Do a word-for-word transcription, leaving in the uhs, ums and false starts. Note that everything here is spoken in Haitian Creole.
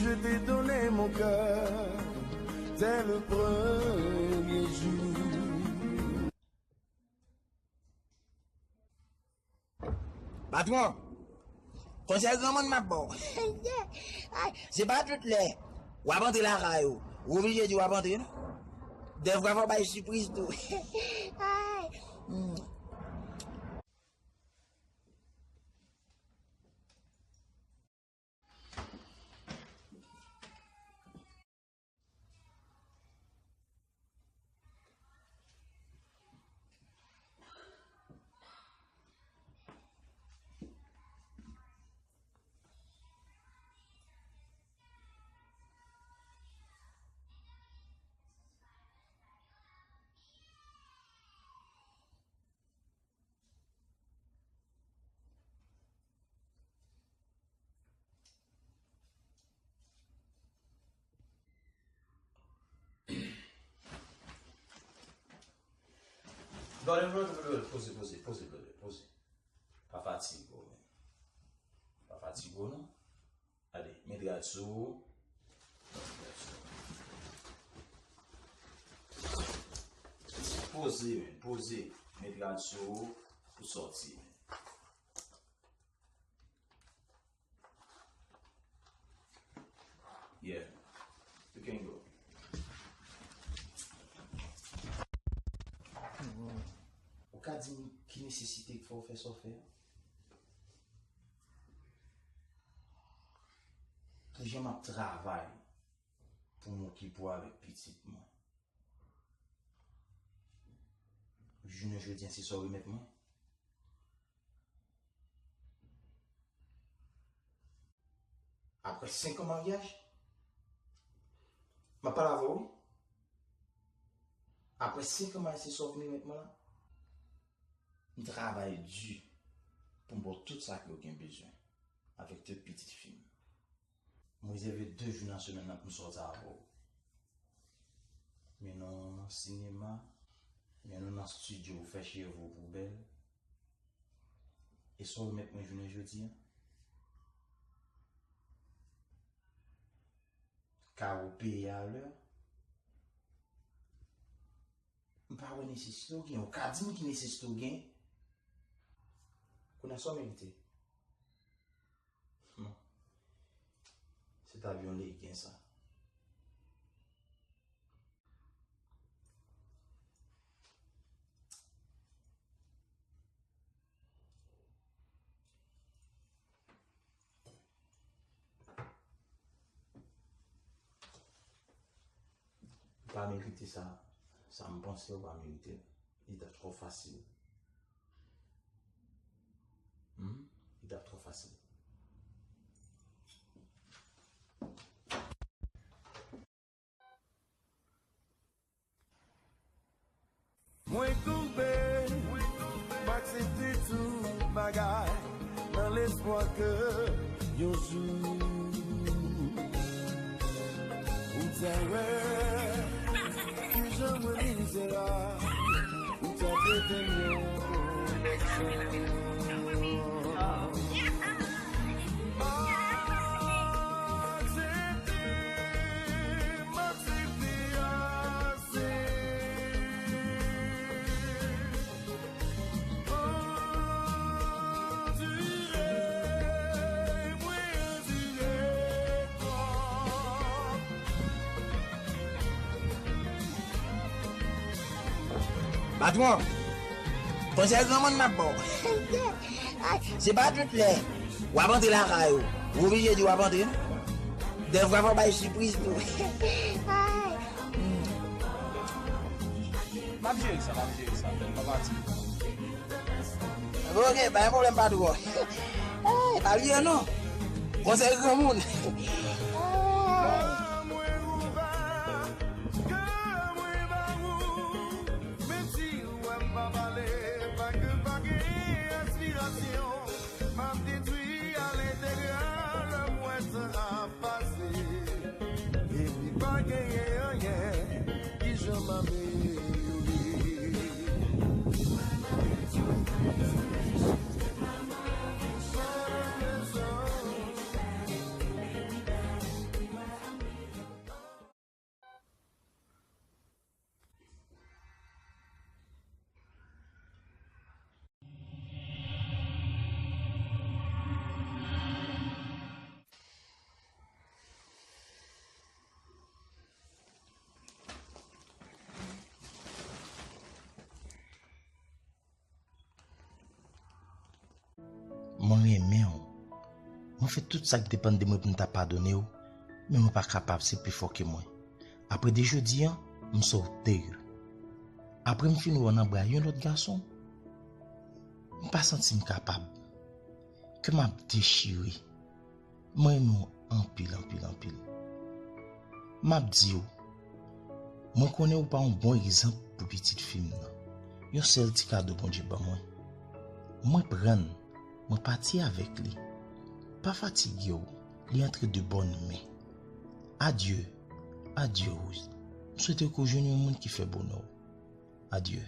Je t'ai donné mon cœur dès le premier jour. Patwon, konsèy granmoun m ap ba w. Ay, se pa tout lè w ap antre lakay ou, ou oblije di w ap antre, non. Dèfwa fò w bay sipriz tou. Ay. Hmm. Gade, poze, poze, poze, brother, poze. Pa fatige w, man. Pa fatige w, non. Gade, met rad sou ou. Poze, man, poze. Met rad sou ou pou sòti, man. Yeah. You can go. Ou ka di m ki nesesite k fè w fè sa w fè a? Kijan m ap travay pou m okipe w avèk pitit mwen? Jounen jodi a, se sa w remèt mwen? Apre senk an maryaj, m ap pale avè w, wi. Apre senk an maryaj, se sa w vin remèt mwen la? M travay di pou m ba w tout sa ke w gen bezwen, avèk tout pitit fi m. M rezève de jou nan semèn nan pou m sòti avè w. Men nou nan sinema, men nou nan estidyo pou fè cheve w pou w bèl. E sa w remèt mwen jounen jodi a? Karo peye a lè? M pa wè nesesite w gen. Ou ka di m ki nesesite w gen. Kounye a sa w merite. Non. Se ta vin yon legen sa. Ou pa merite sa. Sa m panse ou pa merite l. Li t ap twò fasil. Hmm? Li t ap twò fasil. Mwen koube, m aksepte tout bagay, nan lespwa ke yon jou ou ta wè kijan mwen mizerab, ou ta prete m yon lòt chans. Aksepte, m aksepte ase. Andire, mwen andire twòp. Patwon, konsèy granmoun m ap ba w. Se pa tout lè w ap antre lakay ou, ou oblije di w ap antre, non. Dèfwa fò w bay sipriz tou. Ay. M ap jere sa, m ap jere sa, m pa pati. Ok, pa gen pwoblèm, patwon. Ay, pa bliye non. Konsèy granmoun. Ay. Menm si ou wè m pa pale, pa ke pa gen enspirasyon, m ap detwi alenteryè lè m wè tan ap pase. Epi pa genyen anyen ki janm amelyore. Mwen renmen w. Mwen fè tout sa k depann de mwen pou m ta padone w, men mwen pa kapab, se pi fò ke mwen. Apre de jodi an, m sòti. Apre m fin wè w nan bra yon lòt gason, m pa santi m kapab. Kè m ap dechire. Mwen renmen w anpil, anpil, anpil. M ap di w, mwen konnen ou pa yon bon egzanp pou pitit fi m nan. Yon sèl ti kado Bondye ban mwen. Mwen pran l, mwen pati avèk li. Pa fatige w, li antre de bòn men. Adye, adye Rose. M swete ke w jwenn yon moun ki fè bonè w. Adye.